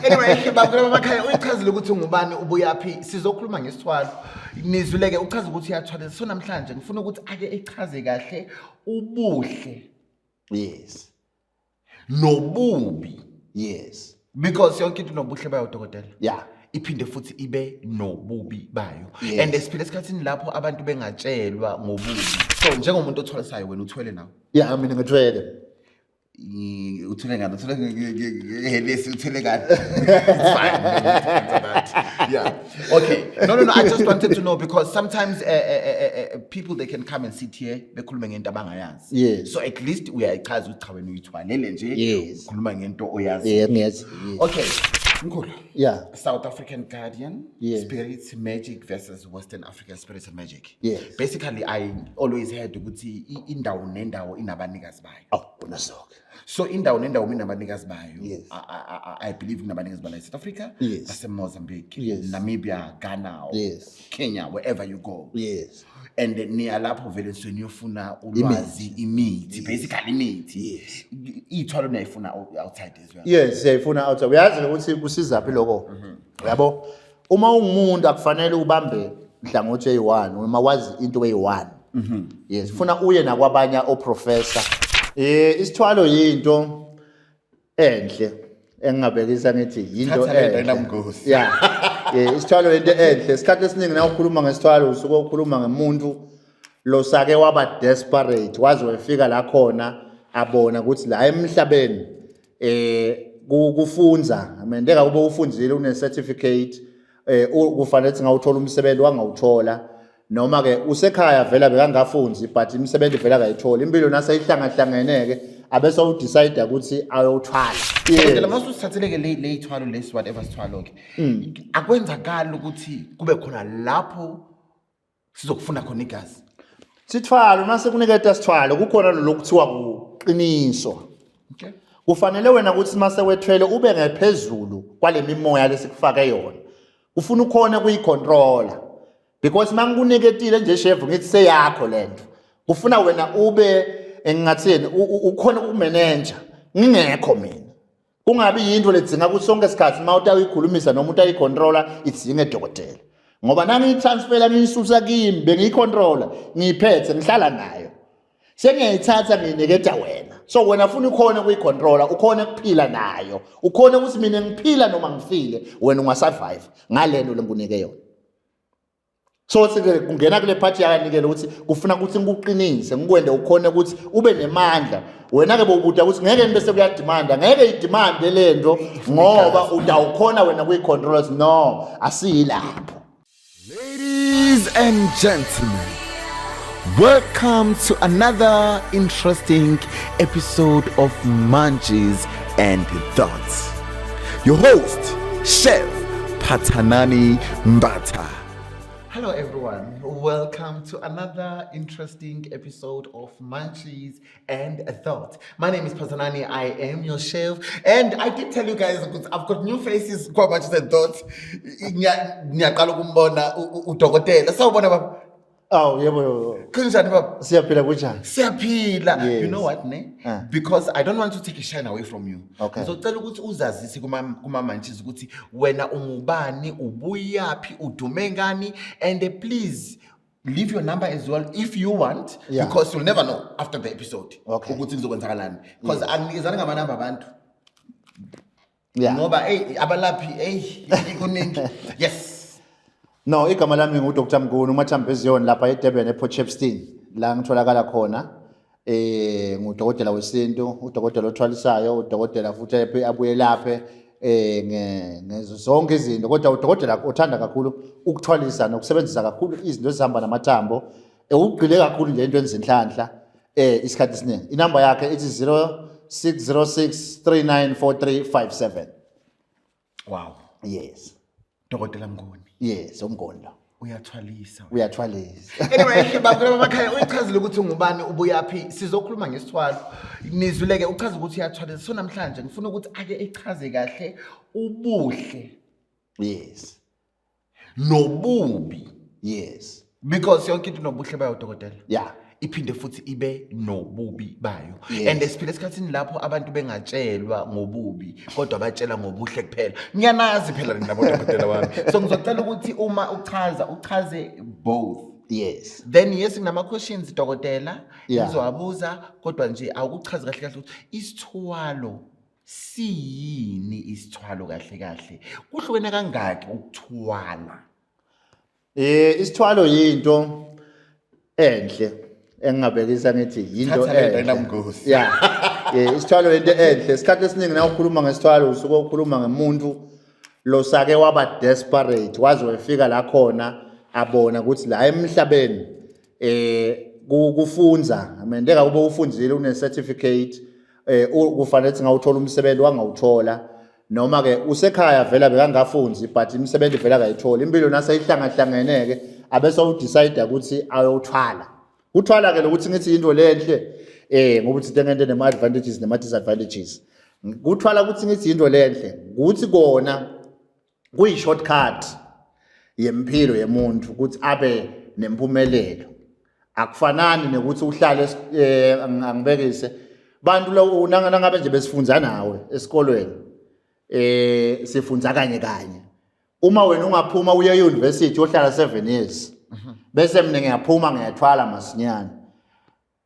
Anyway, babukela bamakhaya, uyichazile ukuthi ungubani, ubuyaphi. Sizokhuluma ngesithwalo. Nizwile-ke, uchaza ukuthi uyathwala. So namhlanje ngifuna ukuthi ake echaze kahle ubuhle nobubi, because yonke into inobuhle bayo, dokotela, iphinde futhi ibe nobubi bayo. And siphila esikhathini lapho abantu bengatshelwa ngobubi. So njengomuntu othwalisayo, wena uthwele nawe? Yeah, mina ngithwele. Uthwele ngani? Uthwele ngehelesi? Uthwele ngani? It's fine. No need to answer that. Yeah, okay. No, I just wanted to know because sometimes people, they can come and sit here bekhulume ngento abangayazi. So at least uyayichaza ukuthi cha, wena uyithwalele nje. Ukhuluma ngento oyazi. Yeah, ngiyazi, yes. Okay, mkhulu. South African Guardian Spirits Magic versus Western African Spirits and Magic. Basically, I always heard ukuthi indawo nendawo inabanikazi bayo. Oh, kunasoke. So indawo nendawo inabanikazi bayo. I believe kunabanikazi bala e-South Africa, base-Mozambique, Namibia, Ghana, Kenya, wherever you go. And niya lapho vele nisuke niyofuna ulwazi, imithi, basically imithi. Iy'thwalo niyayifuna outside as well? Yes, siyayifuna outside. Uyazi ukuthi kusizaphi lokho? Yabo, uma ungumuntu akufanele ubambe nhlangothi eyi-one uma wazi into eyi-one. Yes, funa uye nakwabanye oprofessor. Isithwalo yinto enhle engingabekisa ngithi yinto Thatha le nto enhle. ayinabungozi. Yeah. Isithwalo into enhle. Isikhathi esiningi na ukhuluma ngesithwalo usuke ukhuluma ngemuntu losake waba desperate, waze wefika la khona abona ukuthi la emhlabeni kufunza mendeka kube ufunzile, une certificate, kufanele ukuthi ngawuthola umsebenzi, wangawuthola, noma ke usekhaya vela bekangafunzi but imisebenzi vela akayithola, impilo naseyihlangahlangene ke abese udecide ukuthi ayothwala. Dokotela, mase usithathele-ke le ithwalo lesi, whatever sithwalo-ke, akwenzakali ukuthi kube khona lapho sizokufuna khona igazi? Sithwalo mase kuniketa sithwalo, kukhona lokuthiwa kuqiniswa. Kufanele wena ukuthi mase wethwele ube ngaphezulu kwale mimoya lesikufake yona. Ufuna ukhona kuyicontrola because mangikuniketile nje shevu ngithi seyakho lento, kufuna wena ube engingathini, ukhona ukumanage ngingekho mina, kungabi yinto ledzinga ukuthi sonke isikhathi uma utayikhulumisa noma utayicontrola idzinge dokotela, ngoba nangiyitransfera ngiyisusa kimi, bengiyicontrola, ngiyiphethe, ngihlala nayo, sengiyayithatha ngiyiniketa wena. So wena funa ukhone ukuyicontrola, ukhone ukuphila nayo, ukhone ukuthi mina ngiphila noma ngifile, wena ungasurvive ngalento lengikunike yona. So sike kungena kule part yakanikela ukuthi kufuna ukuthi ngikuqinise, ngikwende ukhone ukuthi ube nemandla. Wena ke bowubuda ukuthi ngeke bese kuyademanda, ngeke idemande lento ngoba utawukhona wena kuyicontrola. No, asiyilapho. Ladies and gentlemen, welcome to another interesting episode of Munchies and Thoughts. Your host, Chef Patanani Mbata. Hello everyone, welcome to another interesting episode of Munchies and Thoughts. My name is Patanani, I am your chef, and I did tell you guys because I've got new faces kwa Munchies and Thoughts. Ngiyaqala ukumbona udokotela. Sawubona, baba. Awu, yebo. Kunjani, baba? Siyaphila, kunjani? Siyaphila. Yes. You know what, ne? Ah. Because I don't want to take a shine away from you. Ngizocela ukuthi uzazise kuma Munchies ukuthi wena ungubani, ubuyaphi, udume ngani, and please leave your number as well if you want, because you'll never know after the episode ukuthi kuzokwenzakalani, because anginikezani ngamanamba abantu ngoba hey, abalaphi, hey, kuningi. Yes. No, igama lami ngu-Dr Mnguni uMathambeziyoni lapha eDurban, ePort Shepstone la ngitholakala khona. Ngudokotela wesintu, udokotela othwalisayo, udokotela futhi abuye laphe ngezo zonke izinto, kodwa udokotela othanda kakhulu ukuthwalisa nokusebenzisa kakhulu izinto ezihamba namathambo. Ugqile kakhulu nje entweni zenhlanhla isikhathi esiningi. Inamba yakhe ithi 0606394357. Yes. Dokotela Mnguni. Yes, uMnguni lo. Uyathwalisa. Uyathwalisa. Anyway, babukela bamakhaya, uyichazile ukuthi ungubani, ubuyaphi. Sizokhuluma ngesithwalo. Nizwile-ke, uchaza ukuthi uyathwalisa. So namhlanje ngifuna ukuthi ake echaze kahle ubuhle nobubi, because yonke into inobuhle bayo, dokotela, Iphinde futhi ibe nobubi bayo. Yes. And siphila esikhathini lapho abantu bengatshelwa ngobubi kodwa batshela ngobuhle kuphela. Ngiyanazi phela nina bodokotela wami. So ngizocela ukuthi uma uchaza uchaze both. Yes. Then yes, nginama questions, dokotela. Ngizowabuza, kodwa nje awukuchaze kahle kahle ukuthi isithwalo siyini, isithwalo kahle kahle kuhlukene kangaki ukuthwala? Isithwalo yinto enhle engingabekisa ngithi yinto Thatha le nto enhle. ayinabungozi. Yeah. Isithwalo into enhle. Isikhathi esiningi na ukhuluma ngesithwalo usuke ukhuluma ngemuntu losake waba desperate waze wefika la khona abona ukuthi la emhlabeni kufunza amendeka kube ufunzile une certificate, kufanele ukuthi ngawuthola umsebenzi wangawuthola, noma ke usekhaya vela bekangafunzi but imisebenzi vela akayitholi, impilo naseyihlangahlangene ke abese udecide ukuthi ayothwala. Kuthwala ke lokuthi ngithi into lenhle ngoba uthi ngento nema advantages nema disadvantages. Kuthwala ukuthi ngithi into lenhle ukuthi kona kuyi shortcut yempilo yemuntu ukuthi abe nempumelelo. Akufanani nekuthi uhlale angibekise bantu lo nangabe nje besifunza nawe esikolweni, sifunza kanye kanye. Uma wena ungaphuma uye e-university ohlala 7 years, bese mina ngiyaphuma ngiyathwala masinyane,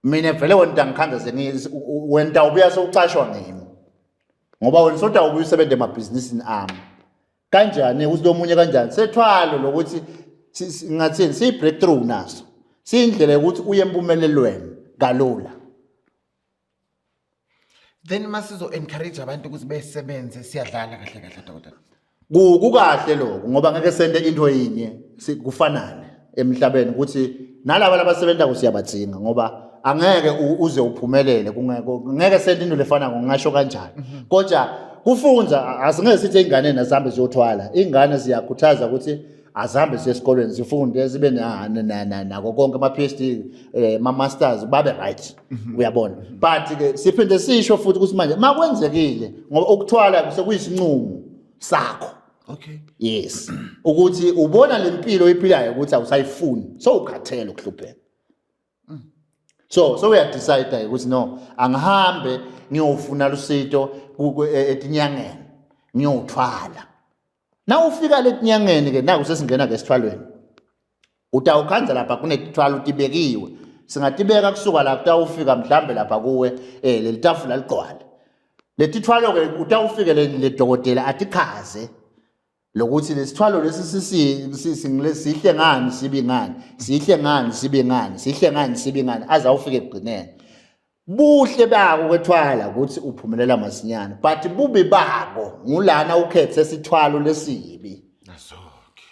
mina vele wena ngikhanza wena ubuya sewucashwa ngimi ngoba wena soda ubuya usebenza emabhizinisini ami. Kanjani ukuthi lo munye kanjani sethwalo lokuthi ngathini siyi breakthrough naso, siyindlela yokuthi uye empumelelweni kalula. Then masizo encourage abantu ukuthi besebenze, siyadlala kahle kahle, dokotela? Kukahle lokho ngoba ngeke sente into yinye kufanane emhlabeni, ukuthi nalaba labasebenza siyabadzinga ngoba angeke uze uphumelele kungeke ngeke sente into lefana, ngingasho kanjani. Kodwa kufunza asingeke sithi ey'nganeni azihambe ziyothwala. Iy'ngane siyakhuthaza ukuthi azihambe ziye esikolweni zifunde zibe nako konke, ama-PhD, ama-masters, babe right, uyabona. But ke siphinde sisho futhi ukuthi manje makwenzekile ngoba ukuthwala sekuyisinqumo sakho. Yes, ukuthi ubona lempilo oyiphilayo ukuthi awusayifuni, so ukhathele ukuhlupheka, so uyadecide ukuthi no, angihambe ngiyofuna lusito etinyangeni ngiyothwala. Na ufika letinyangeni ke naku sesingena ke esithwalweni, utawukhandza lapha kunetithwalo tibekiwe, singatibeka kusuka la kutawufika mhlambe lapha kuwe leli tafula ligcwale letithwalo ke. Utawufike le dokotela atichaze lokuthi lesithwalo lesi sihle ngani, sibi ngani, sihle ngani, sibi ngani, sihle ngani, sibi ngani, aze awufike ekugcineni. Buhle bako kwethwala ukuthi uphumelela masinyane, but bubi bako ngulana ukhethe sithwalo lesibi. Nazoke.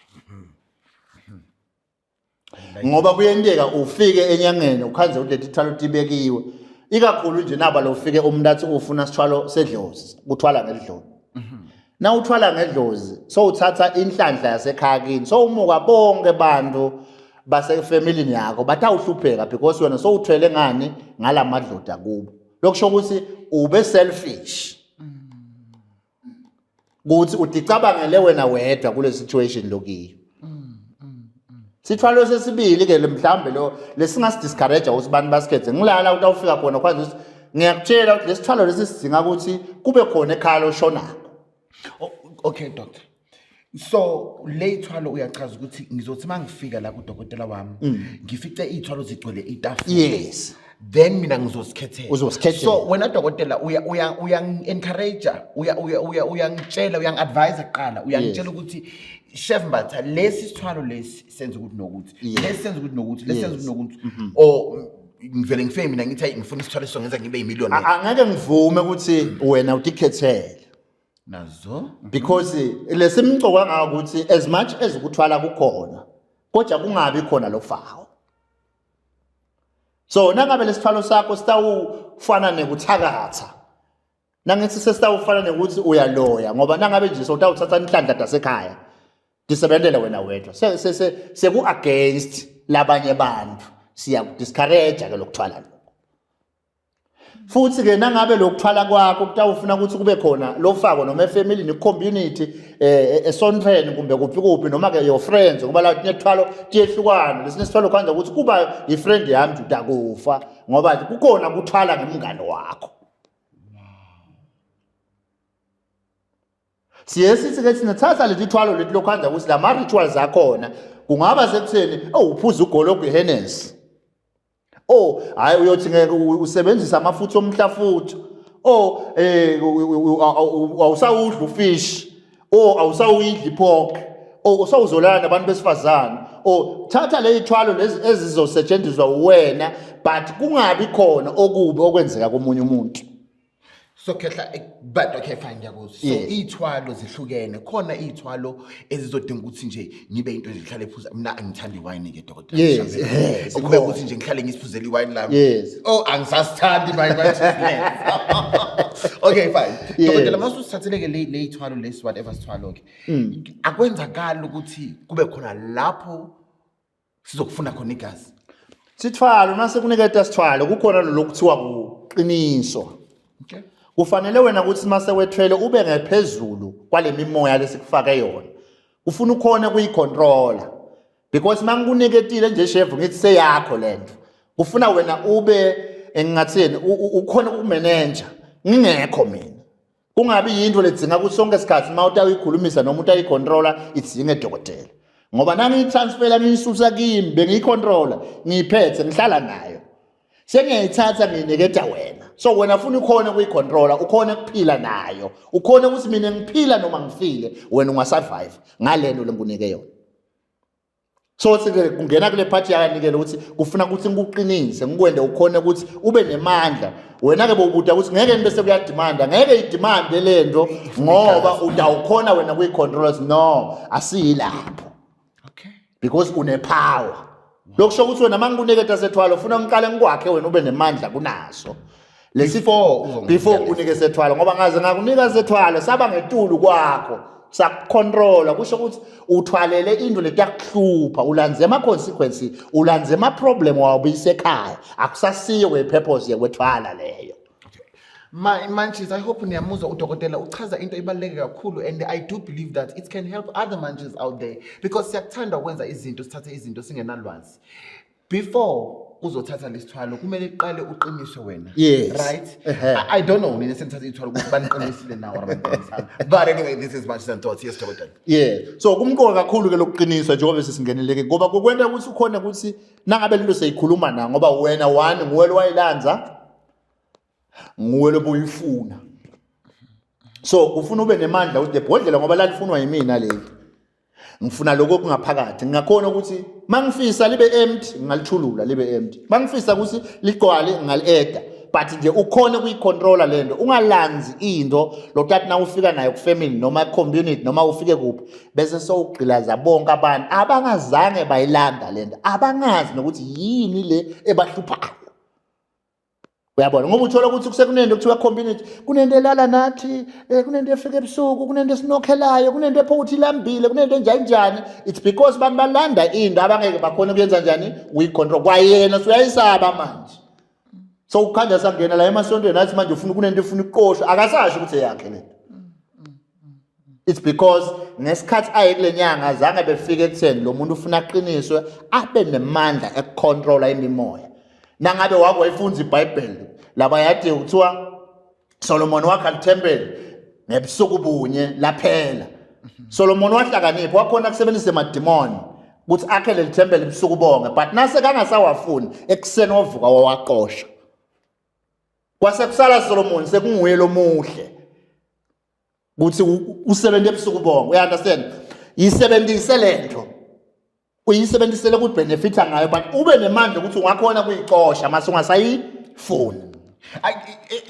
Ngoba kuyenteka ufike enyangeni ukhanze ukuthi leti thwalo tibekiwe, ikakhulu nje naba lo ufike umuntu athi ufuna sithwalo sedlozi, kuthwala ngedlozi. Na uthwala ngedlozi so uthatha inhlanhla yasekhaya kini, so umuka bonke bantu basefamilini yakho batawuhlupheka because wena sowuthwele ngani ngalamadloda kubo. Lokusho ukuthi ube selfish ukuthi uticabangele wena wedwa kule situation lokiyo. Sithwalo sesibili ke mhlambe lo lesingasidiscourage ukuthi bantu basikhethe ngilala utawufika khona kwazi ukuthi ngiyakutshela ukuthi lesithwalo lesi sidinga ukuthi kube khona ekhaya loshonako. Oh, okay doctor, so le ithwalo uyachaza ukuthi ngizothi mangifika la kudokotela wami ngifice iy'thwalo zigcwele itafula. Yes. Then mina ngizozikhethela. Uzozikhethela. So wena dokotela uya uya uyangi-encourage, uya uya uya uyangitshela, uyangi-advise kuqala, uyangitshela ukuthi Chef Mbatha, lesi sithwalo lesi senza ukuthi nokuthi, lesi senza ukuthi nokuthi, lesi senza ukuthi nokuthi, or ngivele ngifike mina ngithi hayi, ngifuna isithwalo esizongenza ngibe yimillionaire? Angeke ngivume ukuthi wena utikhethele. Nazo. Because lesimcoka ngako ukuthi as much as ukuthwala kukhona kodwa kungabi khona lofawo. So nangabe lesithwalo sakho sitawufana nekuthakatha, nangithi sesitawufana nekuthi uyaloya, ngoba nangabe nje sowutawuthatha inhlanhla tasekhaya tisebentele wena wedwa, seku against labanye bantu, siya discourage ke lokuthwala lokho. Futhi ke nangabe lokuthwala kwakho kutawufuna ukuthi kube khona lofako noma efamily community esontweni kumbe kuphi kuphi noma ke your friends, ngoba la nethwalo tiyehlukana. Lesinye isithwalo kwanza ukuthi kuba i-friend yami nje utakufa ngoba kukhona kuthwala ngemngane wakho. Siye sithi ke thina thatha leti thwalo leti lokhanza ukuthi la ma-rituals akhona kungaba sekutheni, oh, uphuza ugologo iHennessy, oh hayi, uyothi ngeke usebenzisa amafutha omhlafutho, oh awusawudla ufish, oh awusawuyidla ipork, oh usawuzolana nabantu besifazane, oh thatha le ithwalo lezi ezizosetshenziswa wena, but kungabi khona okubi okwenzeka komunye umuntu. So khehla, but okay, fine, ngiyakuzwa. So iy'thwalo zihlukene. Khona iy'thwalo ezizodinga ukuthi nje ngibe into nje ngihlale ephuza. Mina angithandi iwayini-ke, dokotela. Yes, Kube ukuthi nje ngihlale ngisiphuzela iwayini lami. Oh, angisasithandi manje manje. Okay, fine. Dokotela, mase usithathele-ke le y'thwalo lesi, whatever sithwalo-ke. Akwenzakali ukuthi kube khona lapho sizokufuna khona igazi? Sithwalo mase kuniketa sithwalo kukhona lokuthiwa kuqiniswa. Kufanele wena ukuthi mase wethwele ube ngephezulu kwale mimoya lesikufake yona. Ufuna ukhona kuyicontrola. Because mangikuniketile nje chef ngithi seyakho lento. Kufuna wena ube engingathini ukhona ukumanage ngingekho mina. Kungabi yinto ledzinga ukuthi sonke isikhathi uma utayikhulumisa noma utayicontrola idzinge dokotela. Ngoba nangiyitransfera ngiyisusa kimi bengiyicontrola ngiyiphethe ngihlala nayo. Sengiyayithatha ngiyiniketa wena. So wena funa ukhona ukuyicontrola, ukhona ukuphila nayo. Ukhona ukuthi mina ngiphila noma ngifile, wena ungasurvive ngalento lengikunike yona. So sike kungena kule part yakanikela ukuthi kufuna ukuthi ngikuqinise, ngikwende ukhone ukuthi ube nemandla. Wena ke bowubuda ukuthi ngeke bese kuyademanda, ngeke idemande lento ngoba utawukhona wena kuyicontrola. No, asiyilapho. Because une power. Lokusho ukuthi wena mangikuniketa sethwalo ufuna ngiqale ngikwakhe wena ube nemandla kunaso. Lesi Before uzonginika before lesi. Unike sethwalo, ngoba ngaze ngakunika sethwalo saba ngetulu kwakho sakucontrola, kusho ukuthi uthwalele into letakuhlupha, ulandze ama consequences, ulandze ama problem wawubuyise ekhaya, akusasiyo ke purpose yekwethwala leyo. My munchies, I hope niyamuzwa udokotela uchaza into ibaluleke kakhulu, and I do believe that it can help other munchies out there because siyakuthanda ukwenza izinto, sithathe izinto singenalwazi. Before uzothatha lesithwalo kumele uqale uqiniswe wena. Right? I don't know nina senithatha ithwalo ukuthi baniqinisile na or abaniqinisanga. But anyway, this is Munchies and Thoughts. Yes, dokotela. Yeah. So kumqoka kakhulu ke lokuqiniswa njengoba sesingeneleke, ngoba kukwenta ukuthi ukhona ukuthi nangabe lento seyikhuluma na, ngoba wena one nguwe lowayilanza, nguwe lobuyifuna. So ufuna ube nemandla ukuthi lebhodlela ngoba lalifunwa yimina leli. Ngifuna lokho okungaphakathi. Ngingakhona ukuthi mangifisa libe empty ngingalithulula libe empty. Mangifisa ukuthi ligcwale ngingali-eda. But nje ukhona ukuyicontrola lento, ungalanzi into lokuthatha na ufika nayo kufamily noma community noma ufike kuphi bese sowugqilaza bonke abantu abangazange bayilanda lento, abangazi nokuthi yini le ebahluphayo. Uyabona, ngoba uthola ukuthi kusekunento kuthiwa community, kunento elala nathi, kunento efika ebusuku, kunento esinokhelayo, kunento epho ukuthi ilambile, kunento enjani njani. It's because abantu balanda into abangeke bakhona ukuyenza njani uyicontrol. Kwayena usuyayisaba manje. So ukhanja sangena la emasontweni athi manje ufuna kunento efuna ukuqoshwa, akasasho ukuthi eyakhe lento. It's because ngesikhathi aye kule nyanga azange befike ekutheni lo muntu ufuna aqiniswe abe nemandla ekucontrola imimoya. Nangabe wake wayifunza iBhayibheli laba yade kuthiwa Solomon wakha lithempeli ngebusuku bunye laphela. Solomon wahlakanipha, wakhona kusebenzisa emadimoni ukuthi akhe leli thempeli ebusuku bonke, but nase kangasawafuni ekuseni wavuka wawaqosha. Kwase kusala Solomon sekunguye lomuhle ukuthi usebenze ebusuku bonke. Uya understand? Yisebenzise lento, uyisebenzisele ukubenefita ngayo, but ube nemandla ukuthi ungakhona kuyicosha mase ungasayifuni.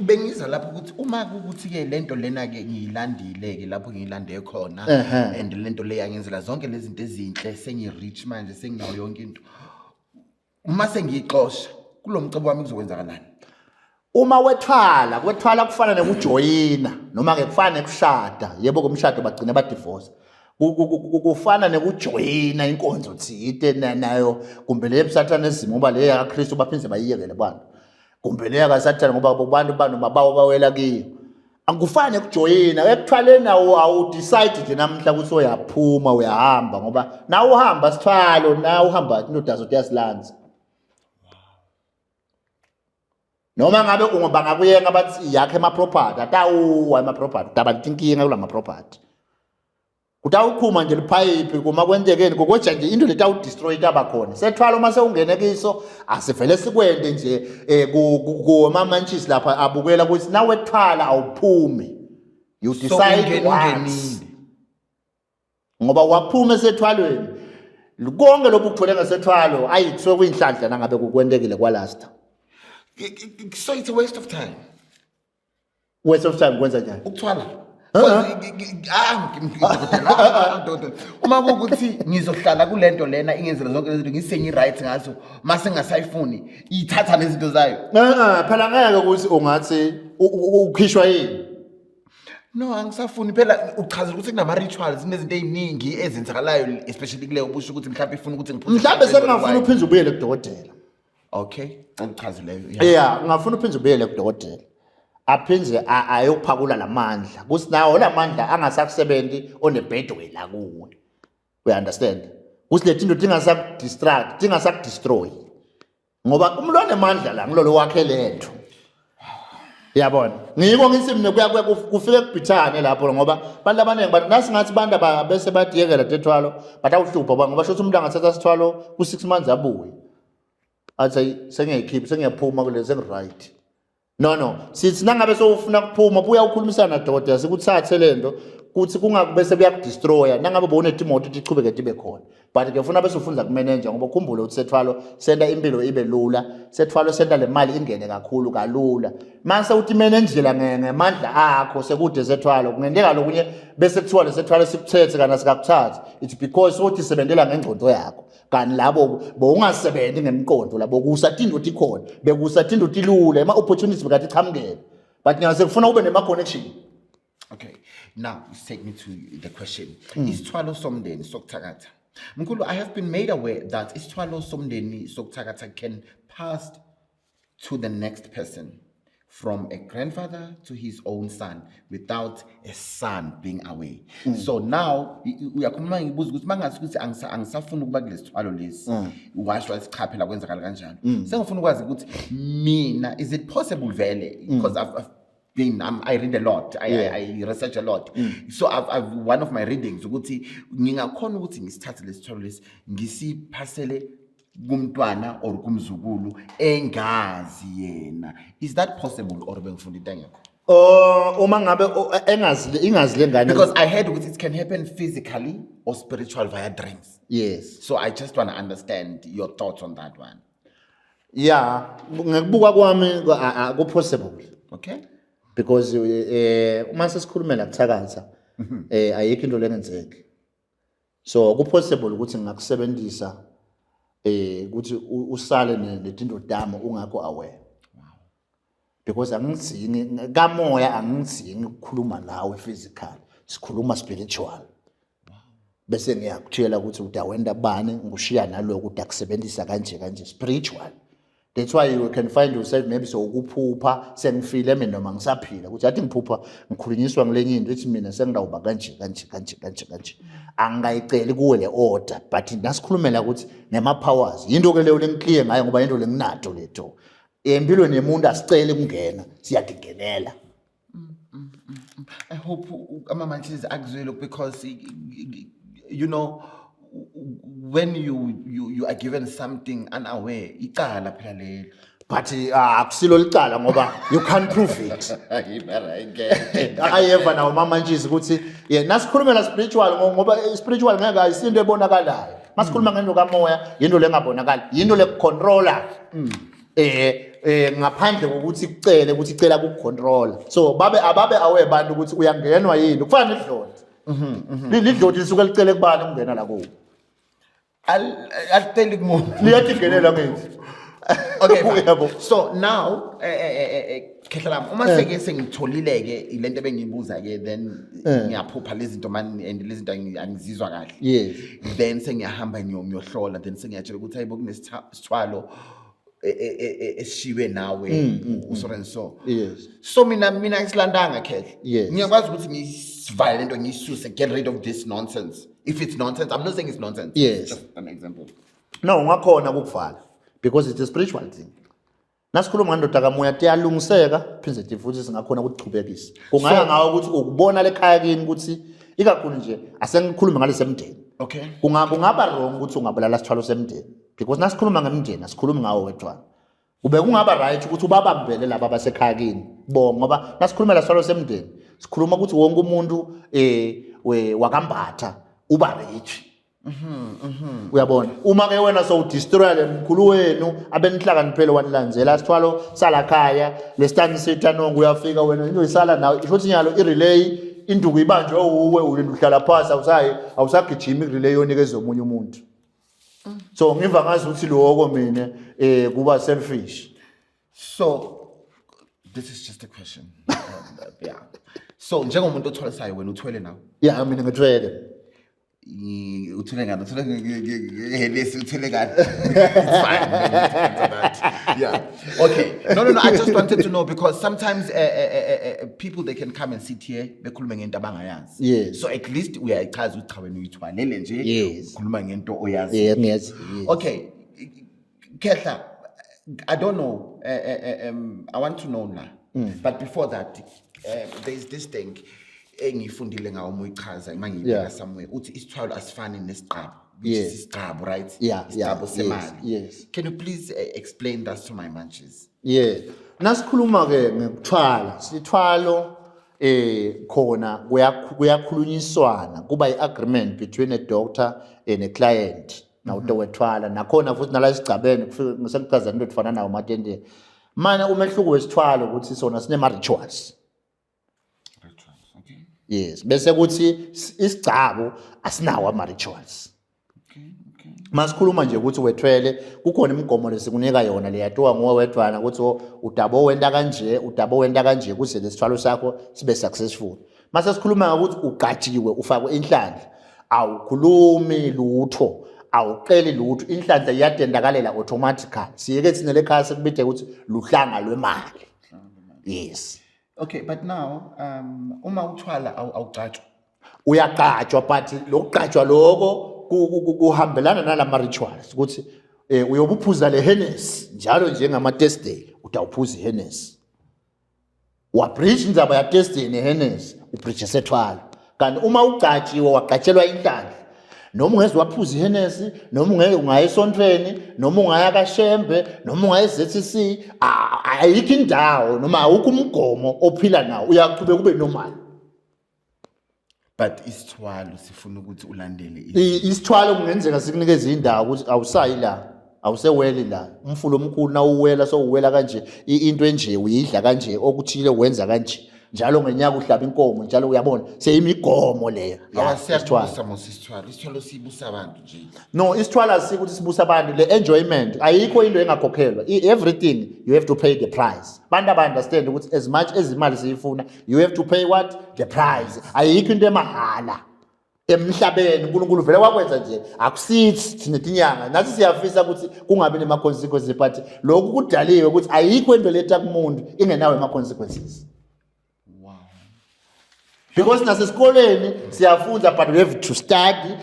Bengiza lapho ukuthi uma kukuthi ke lento lena ke ngiyilandile ke lapho ngiyilande khona, and lento le yangenzela zonke lezi zinto ezinhle, sengi rich manje, senginayo yonke into, uma sengiyixosha kulo mcebo wami kuzokwenzakalani? Uma wethwala, kwethwala kufana nekujoyina noma ke kufana nekushada. Yebo, kumshado bagcina badivorce. Kufana nekujoyina inkonzo thite nayo kumbe le yebusathanism, ngoba le yakaKristu baphinde bayiyekele bantu. Kumbe leya kaSathane, ngoba abantu banoma bawo bawela kiyo. Akufane kujoyina ekuthwaleni, awu decide nje namhla ukuthi uyaphuma uyahamba, ngoba na uhamba sithwalo, na uhamba indoda zothi yasilanza. Noma ngabe bangakuyenga bathi yakhe ama-property, atawuwa ama-property, daba lithi inkinga kula ma-property. Kutawuqhuma nje liphayiphi, kuma kwentekeni kokoja nje into letawudestroy itaba khona. Sethwala uma sewungene kiso, asivele sikwende nje kumamantshisi lapha abukela ukuthi nawe thwala awuphumi. You So decide once. Ungenile. Ngoba waphuma esethwalweni, konke lokhu kuthole ngesethwalo, ayi, kusuke kuyinhlanhla nangabe kukwentekile kwalasta. So it's a waste of time. Waste of time kwenza njani? Ukuthwala. Uh-huh. Ah, dokotela, uma kuwukuthi ngizohlala kule nto lena ingenzela zonke lezi zinto, ngisengi-right ngazo, mase ngingasayifuni ithatha nezinto zayo. Phela ngeke ukuthi ungathi ukhishwa yini. No, angisafuni phela. Uchazela ukuthi kunama-rituals, kunezinto ey'ningi ezenzakalayo, especially kuleyo busho ukuthi mhlawumbe ifuna ukuthi ngiphuze Mhlawumbe mhlawumbe sekungafuna wine. uphinde ubuyele kudokotela. Okay, okuchazileyo, yeah. Yeah, ungafuna uphinde ubuyele kudokotela, aphinde ayokuphakula lamandla, kuthi nawo lamandla angasakusebenzi onebhedwe la kuwe, we understand ukuthi leti nto tingasakudistract, tingasakudestroy, ngoba umlwane amandla la ngilolo wakhe lento, yabona. Ngiko ngithi mina kuya kufike kubhithane lapho, ngoba abantu abaningi bathi nasingathi abantu bese badiyekela tethwalo, batawuhlupha ngoba sho ukuthi umuntu angathatha sithwalo ku-6 months, abuye athi, "Ayi, sengiyayikhipha, sengiyaphuma kule, sengi-right." No, sithi nangabe sowufuna kuphuma, buya ukhulumisana nadokotela, sikuthathe lento kuthi kungakubese kuyakudestroya. Nangabe bowunetimoto, tichubeke tibe khona, but ke funa bese ufunda kumeneja, ngoba ukhumbule ukuthi sethwalo senta impilo ibe lula, sethwalo senta le mali ingene kakhulu kalula. Mase uthi imenenjela ngemandla akho sekude sethwalo, kungenteka lokunye bese kuthiwa lesethwalo sikuthethe kana sikakuthathi. It's because sothi sebentela ngengcondo yakho, kanti labo bowungasebenzi ngemqondo, labo kusatinto tikhona, bekusatinto tilula, ema-opportunities bekade ichamukele, but nyalo sekufuna ube nema-connection. Okay, now take me to the question. Isithwalo somndeni sokuthakatha. Mkhulu, I have been made aware that isithwalo somndeni sokuthakatha can pass to the next person from a grandfather to his own son without a son being aware. So now uyakhuluma, ngibuza ukuthi mangathi ukuthi angisafuni ukuba kulesithwalo lesi, washo wathi cha phela kwenzakala kanjalo. Sengifuna ukwazi ukuthi mina, is it possible vele, because I've been I read a lot, I research a lot, so I've one of my readings ukuthi ngingakhona ukuthi ngisithathe lesithwalo lesi ngisiphasele kumntwana or kumzukulu engazi yena. Is that possible or bengifunda into engekho? Oh, uma ngabe engazi, ingazi lengane. Because I heard ukuthi it can happen physically or spiritual via dreams. Yes. So I just want to understand your thoughts on that one. Yeah, ngekubuka kwami ku-possible. Because uma sesikhulumela kuthakatha, ayikho into lengenzeki, so ku-possible ukuthi ngingakusebenzisa ukuthi usale netinto tami ungakho aware, because angidzingi kamoya, angidzingi ukukhuluma nawe physical, sikhuluma spiritual, bese ngiyakutshela ukuthi udawenda bani, ngikushiya nalokho udakusebenzisa kanje kanje spiritual. That's why you can find yourself maybe sowukuphupha sengifile mina noma ngisaphila, ukuthi athi ngiphupha ngikhulunyiswa ngilenye into ithi mina sengidawuba kanje kanje kanje kanje kanje, angingayiceli kuwe le order, but nasikhulumela ukuthi ngema-powers, yinto ke leyo lengikliye ngayo, ngoba into lenginato letho empilweni yemuntu, asiceli kungena, siyadingenela. I hope ama-matches akuzwele, because when you are given something unaware, icala phela lelo. But akusilo licala ngoba you can't prove it. Ayeva nawo mamantshisi ukuthi yeah, nasikhulumela spiritual, ngoba spiritual ngeke, ayisinto ebonakalayo. Masikhuluma ngento kamoya, yinto lengabonakali, yinto lekucontrola ngaphandle kokuthi kucele ukuthi icela kukucontrola. So babe ababe aware abantu ukuthi uyangenwa yini, kufana nedloti. Lidloti lisuke licele kubani ukungena la kuwo? Aliceli kumuntu. Liyathi ngenela ngithi. Okay, fine. Uyabo. So now khehla lami, uma seke sengitholile ke lento ebengiyibuza ke, then ngiyaphupha lezi zinto man, and lezi zinto angizizwa kahle. Then sengiyahamba ngiyohlola, then sengiyatshela ukuthi hayibo, kunesithwalo. esishiwe nawe so and so. So mina ngisilandanga, khehle. Ngiyakwazi ukuthi ngisivale lento, ngiyisuse, get rid of this nonsense if it's nonsense. I'm not saying it's nonsense. It's just an example. No, ungakhona ukukuvala because it's a spiritual thing. Nasikhuluma ngendoda kamoya, tiyalungiseka phinde futhi singakhona ukuchubekisa. Kungaya ngawo ukuthi ukubona lekhaya kini, ukuthi ikakhulu nje asengikhulume ngale semndeni. Kungaba wrong ukuthi ungabulala sithwalo semndeni, because nasikhuluma ngemndeni asikhulumi ngawo wedwana. Kube kungaba right ukuthi ubabambele laba abasekhaya kini bo, ngoba nasikhulumela sithwalo semndeni sikhuluma ukuthi wonke umuntu wakambatha uba rich. Uyabona, uma ke wena sowudestroya le mkhulu wenu abenihlakaniphele wanilandzela sithwalo salakhaya lesitani sithanongo, uyafika wena into isala nawe, isho ukuthi nyalo i-relay induku ibanjwe uwe, ulinda uhlala phasi, awusayi, awusagijimi i-relay yonikeza omunye umuntu. So ngiva ngazi ukuthi lokho mina kuba selfish. So this is just a question. Yeah, so njengomuntu othwalisayo, wena uthwele nawe? Yeah, mina ngithwele. Uthwele ngani? Uthwele ngeHennessy? Uthwele ngani? It's fine. No need to answer that. Yeah, okay. No, I just wanted to know because sometimes people, they can come and sit here bekhulume ngento abangayazi. So at least uyayichaza ukuthi cha, wena uyithwalele nje. Ukhuluma ngento oyazi. Yeah, ngiyazi, yes. Okay, Kehla, I don't know. I want to know now. But before that, there's this thing engiyifundile ngawo uma uyichaza, uma ngiyibeka somewhere. Uthi isithwalo asifani nesiqabo, which is isiqabo, right? Yeah. Isiqabo semali. Yes. Can you please explain that to my munchies? Yeah. Nasikhuluma ke ngekuthwala, sithwalo khona kuyakhulunyiswana, kuba i-agreement between a doctor and a client. Nawutowethwala nakhona futhi nala esigcabeni kufike ngisekuchaza into efana nawo matende. Manje umehluko wesithwalo ukuthi sona sinema rituals. Rituals, okay. Yes, bese kuthi isigcabo asinawo ama rituals. Masikhuluma nje ukuthi wethwele, kukhona imigomo lesikunika yona leyatiwa nguwe wedwana ukuthi udabo wenta kanje, udabo wenta kanje kuze lesithwalo sakho sibe successful. Mase sikhuluma ngokuthi ugatshiwe, ufakwe inhlanhla, awukhulumi lutho, awuqeli lutho, inhlanhla iyadendakalela automatically. Siyeke thina lekhaya sekubide ukuthi luhlanga lwemali. Yes. Okay, but now uma uthwala awugcatshwa. Uyagcatshwa, but lokugcatshwa lokho kuhambelana nalama rituals ukuthi uyobuphuza le Hennessy njalo njengama Thursday, utawuphuza iHennessy. Wabridge indaba ya Thursday neHennessy, ubridge sethwala. Kanti uma ugcatshiwe wagcatshelwa inhlanhla, noma ungeze waphuza iHennessy, noma ungeke ungaya esontweni, noma ungaya kaShembe, noma ungaya e-ZCC, ayikho indawo noma awukho umgomo ophila nawo, uyaqhubeka ube normal. But isithwalo sifuna ukuthi ulandele Isithwalo kungenzeka sikunikeze indawo ukuthi awusayi la, awuseweli la umfula omkhulu, nawuwela sowuwela kanje, into enje uyidla kanje, okuthile wenza kanje, njalo ngenyaka uhlaba inkomo njalo, uyabona, seyimigomo leyo. Ya, Awa, isithwalo. Siyakubusa mos isithwalo. Isithwalo sibusa abantu nje. No, isithwalo asiko ukuthi sibusa abantu, le enjoyment ayikho into engakhokhelwa. Everything you have to pay the price. Bantu aba-understand ukuthi as much as imali siyifuna, you have to pay what? The price. Ayikho into emahala emhlabeni. uNkulunkulu vele wakwenza nje, akusithi thina tinyanga nathi siyafisa ukuthi kungabi nema-consequences, but lokhu kudaliwe ukuthi ayikho into letha kumuntu ingenawo ama-consequences. Because nasesikoleni siyafunda, but we have to study.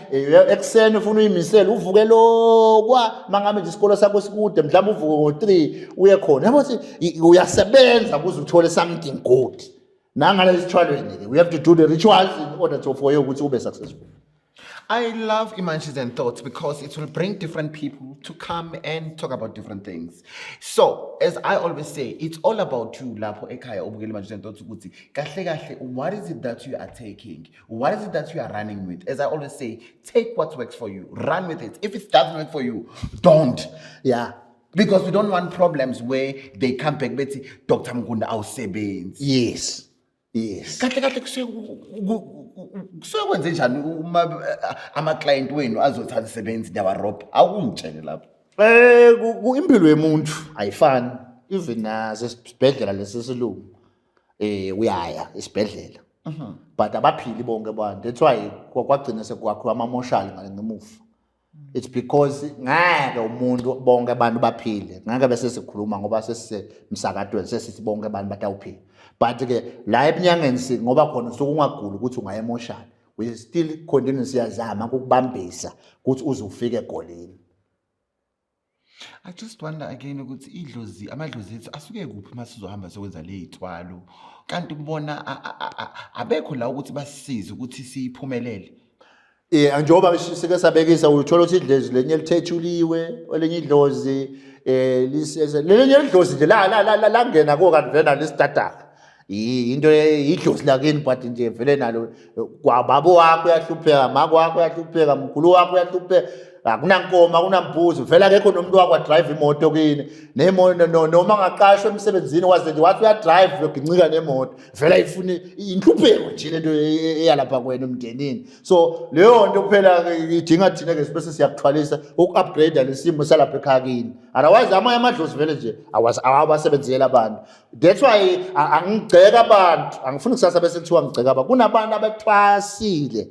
Ekuseni ufuna uyimisele, uvuke lokwa, mangabe nje isikolo sakho sikude, mhlawumbe uvuke ngo-3 uye khona, yabo, ukuthi uyasebenza ukuze uthole something good. Nangale esithwalweni-ke we have to do the rituals in order to for you ukuthi ube successful. I love Imunchies and Thoughts because it will bring different people to come and talk about different things. So, as I always say, it's all about you lapho ekhaya ubukele Imunchies and Thoughts ukuthi kahle kahle, what is it that you are taking? What is it that you are running with? As I always say, take what works for you, run with it. If it doesn't work for you, don't. Because we don't want problems where they come back bethi Dr. Mngunda awusebenzi. Kahle kahle kusuke kwenze njani uma ama-client wenu azothi azisebenzi, niyawarobha? Awungitshele lapho. Impilo yomuntu ayifani, even nasesibhedlela lesesilungu, uyaya esibhedlela but abaphili bonke abantu. That's why kwagcina sekwakhiwa amamoshali ngale ngemuva. It's because ngeke umuntu, bonke abantu baphile, ngeke bese sikhuluma ngoba sesisemsakadweni, sesithi bonke abantu batawuphila. But ke la ebunyangeni ngoba khona usuke ungaguli ukuthi ungayemoshana, we still continue, siyazama ukukubambisa ukuthi uze ufike egolini. I just wonder again ukuthi idlozi, amadlozi ethu asuke kuphi uma sizohamba sokwenza le y'thwalo, kanti bona abekho la ukuthi basisize ukuthi siyiphumelele. Njengoba sike sabekisa, uthola ukuthi idlozi lenye lithethuliwe, elinye idlozi lelinye idlozi nje la la la langena ko, kanti vele nalo isitataka into, idlozi lakini, but nje vele nalo kwababa wakho uyahlupheka, mako wakho uyahlupheka, mkhulu wakho uyahlupheka, akunankomo, akunambuzi, vele akekho nomuntu wakho adrive imoto kini nemoto, noma angaqashwa emsebenzini, waze nje wathi uyadrive, uyogincika nemoto, vele ayifuni inhlupheko nje lento eyalapha kwena emndenini. So leyo nto kuphela idinga thina ke bese siyakuthwalisa uku-upgrade lesimo salapha ekhaya kini. Otherwise amanye amadlozi vele nje awabasebenzeli abantu. That's why angigceka abantu, angifuni kusasa bese kuthiwa ngigceka abantu. Kunabantu abethwasile,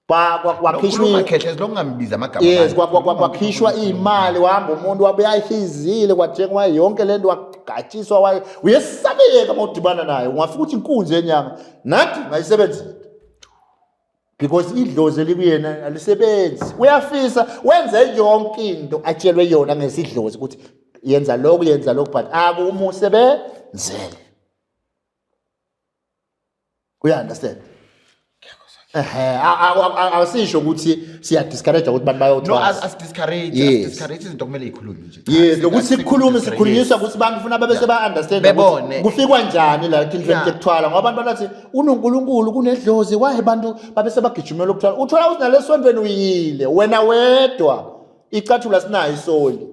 kwakhishwa Khuluma khehle, lokungambiza amagama Yes. abantu. Kwakhishwa iy'mali, wahamba umuntu, wabuye ayihizile, kwathengwa yonke le nto, wagatshiswa, uyesabeka uma udibana naye, ungafika ukuthi inkunzi yenyanga nathi ngayisebenzile, because idlozi elikuyena alisebenzi. Uyafisa, wenze yonke into atshelwe yona ngesidlozi ukuthi yenza lokhu, yenza lokhu, but akumusebenzele. Uya understand? Ehe, awusisho ukuthi siya discourage ukuthi abantu No. bayothwasa. As discourage. Yes. As discourage izinto kumele ikhulunywe nje. Cha, Yes, lokuthi sikhulume, sikhulunyiswa ukuthi abantu funa babe seba understand Bebone. kufikwa njani la tintweni tekuthwala, ngoba abantu bathi unoNkulunkulu, kunedlozi, why abantu babe sebagijimela ukuthwala? Uthola ukuthi nalesontweni uyile wena wedwa, icathula sinayo isoli,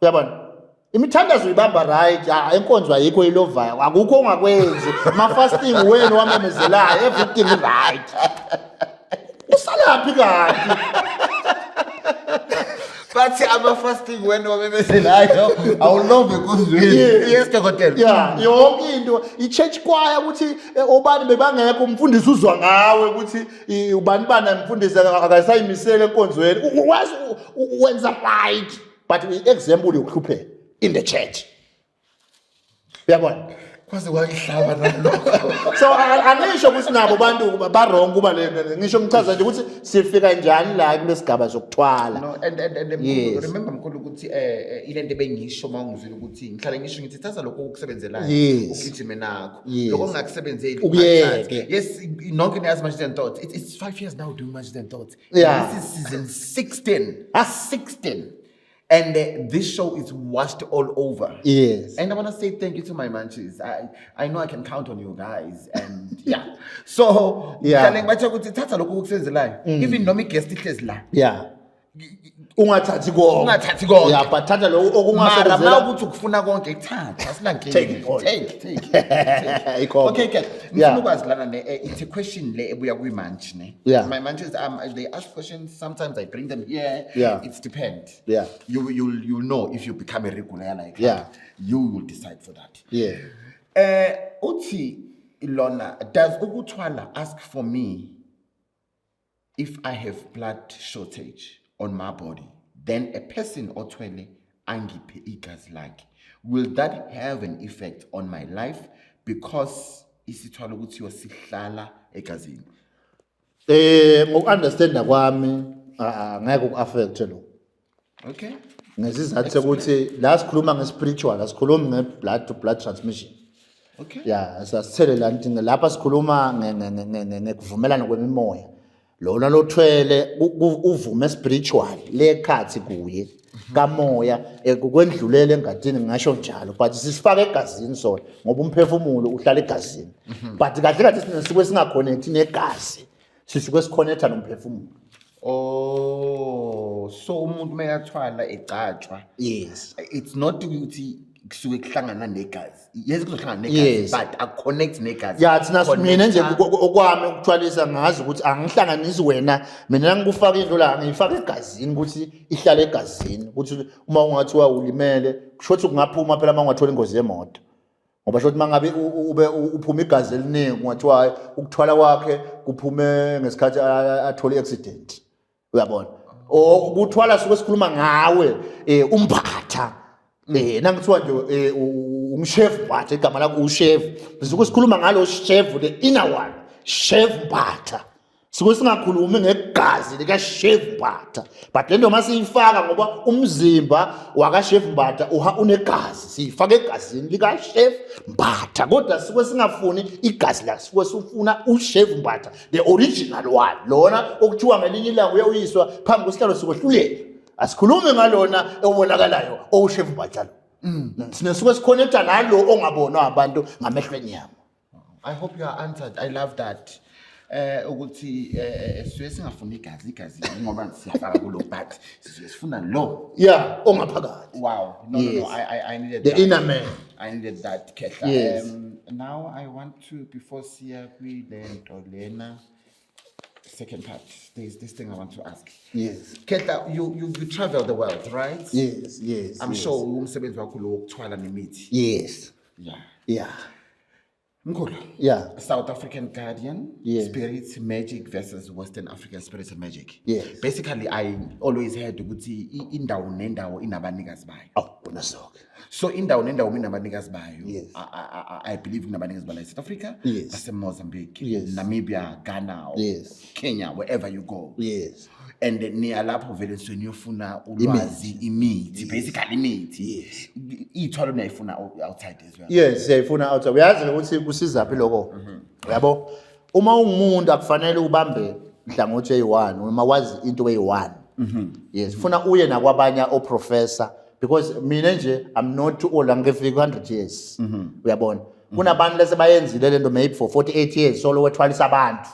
uyabona? Imithandazo uyibamba right, ah, enkonzo ayikho ilovayo, akukho ongakwenzi, ma-fasting wenu wamemezelayo, everything right, usalaphi kanti? Bathi ama-fasting wena wamemezelayo, awulove enkonzweni. Yes, dokotela. Yeah, yonke into, i-church choir, ukuthi obani bebangekho, umfundisi uzwa ngawe ukuthi ubani bani umfundisi akasayimisele enkonzweni. Wazi wenza right, but i-example yokuhlupheka in the church, uyabona? Kwaze kwangihlaba nalokho. So angisho ukuthi nabo bantu ba-wrong kuba le, ngisho ngichaza nje ukuthi sifika njani la kulesigaba sokuthwala. No, and mkhulu, remember mkhulu ukuthi ile nto ebengisho uma ungizwile ukuthi ngihlale ngisho ngithi thatha lokho okusebenzelayo, ugijime nakho. Lokho ongakusebenzeli, Ukuyeke. ungathathi. Yes, nonke niyazi Munchies and Thoughts. It's 5 years now doing Munchies and Thoughts. This is season 16. 16. And this show is watched all over. And I want to say thank you to my munchies. I know I can count on you guys. And yeah. So, ngihlale ngibatshela ukuthi thatha lokho okusenzelayo. Even noma i-guest ihlezi la. Yeah, ungathathi konke. Ungathathi konke. Yeah, but thatha lokho Mara okungasebenzela. ma ukuthi ukufuna konke, kuthatha, asinankinga. Take it all. Take, take, take. Ikhona. Okay. Ngifuna ukwazi lana ne, it's a question le ebuya kwi-munch ne. My munches, they ask questions, sometimes I bring them here. It's depend. You know if you become a regular like you will decide for that. Uthi lona, does ukuthwala ask for me if I have blood shortage on my body, then a person othwele angiphe igazi lakhe, will that have an effect on my life, because isithwalo kuthiwa sihlala egazini? Ngoku-understanda kwami, angeke uku-affect lo. Ngesizathu sokuthi la sikhuluma nge-spiritual, asikhulumi nge-blood to blood transmission. Ya, sasithele la nto lapha, sikhuluma ngekuvumelana kwemimoya. Lona lothwele uvume spiritual lekhathi kuye kamoya, kwendlulela engadini, ngingasho njalo, but sisifaka egazini sona ngoba umphefumulo uhlala egazini, but kahle kahle sisuke singaconnecti negazi, sisuke siconnecta nomphefumulo. Oh, so umuntu mekathwala egcatshwa, it's not ukuthi kusuke kuhlangana negazi. Yes, kuzohlangana negazi, but akuconnect negazi. Ya, thina mina nje Connecta- okwami ukuthwalisa, ngazi ukuthi angihlanganisi wena, mina ngikufaka into la, ngiyifaka egazini ukuthi ihlale egazini, ukuthi uma ungathiwa ulimele, kusho ukuthi kungaphuma phela uma ungathola ingozi yemoto, ngoba sho ukuthi uma ngabe ube uphuma igazi eliningi, kungathiwa hhayi, ukuthwala kwakhe kuphume ngesikhathi athole i-accident. Uyabona, o kuthwala suke sikhuluma ngawe, umphatha, nangithiwa nje ungishef Mbatha, igama lakho ushef, sisuke sikhuluma ngalo chef, the inner one, Chef Mbatha. Sisuke singakhulumi ngegazi lika Chef Mbatha, but lento masiyifaka ngoba umzimba waka Chef Mbatha uha unegazi, siyifaka egazini lika Chef Mbatha, kodwa sisuke singafuni igazi la, sisuke sifuna uChef Mbatha, the original one, lona okuthiwa ngelinye ilanga uyawuyiswa phambi kwesihlalo sokwehlulela. Asikhulumi ngalona obonakalayo owuChef Mbatha lo. Sinesuke siconnecta nalo ongabonwa abantu ngamehlo enyama. I hope you are answered. I love that. Ukuthi sisuke singafuni igazi ngoba siyafaka kulo, but sisuke sifuna lo. Yeah, ongaphakathi. Wow. No. Yes. I needed The that. inner man. I needed that, Khehla. Yes. Now I want to, before siya kwilento lena second part, there's this thing I want to ask. Yes. Khehla, you travel the world, right? Yes. I'm Yes. sure umsebenzi wakho lo wokuthwala nemithi. Yes. Yeah. Mkhulu. Yeah. South African Guardian, spirits magic versus Western African spirits and magic. Yes. Basically, I always heard ukuthi indawo nendawo inabanikazi bayo. Oh, kunasoke. So indawo nendawo inabanikazi bayo. Yes. I believe kunabanikazi bala South Africa, base Mozambique, Namibia, Ghana, or Kenya, wherever you go. And niya lapho vele nisuke niyofuna ulwazi, imithi, basically imithi. Yes. Iy'thwalo niyayifuna outside as well. Yes, siyayifuna outside. Uyazi ukuthi kusizaphi lokho? Uyabo? Uma ungumuntu akufanele ubambe inhlangothi eyi-one, uma wazi into eyi-one. Yes, funa uye nakwabanye oprofessor, because mina nje I'm not too old, angifiki 100 years. Uyabona? Kunabantu lesebayenzile lento maybe for 48 years solo wethwalisa abantu.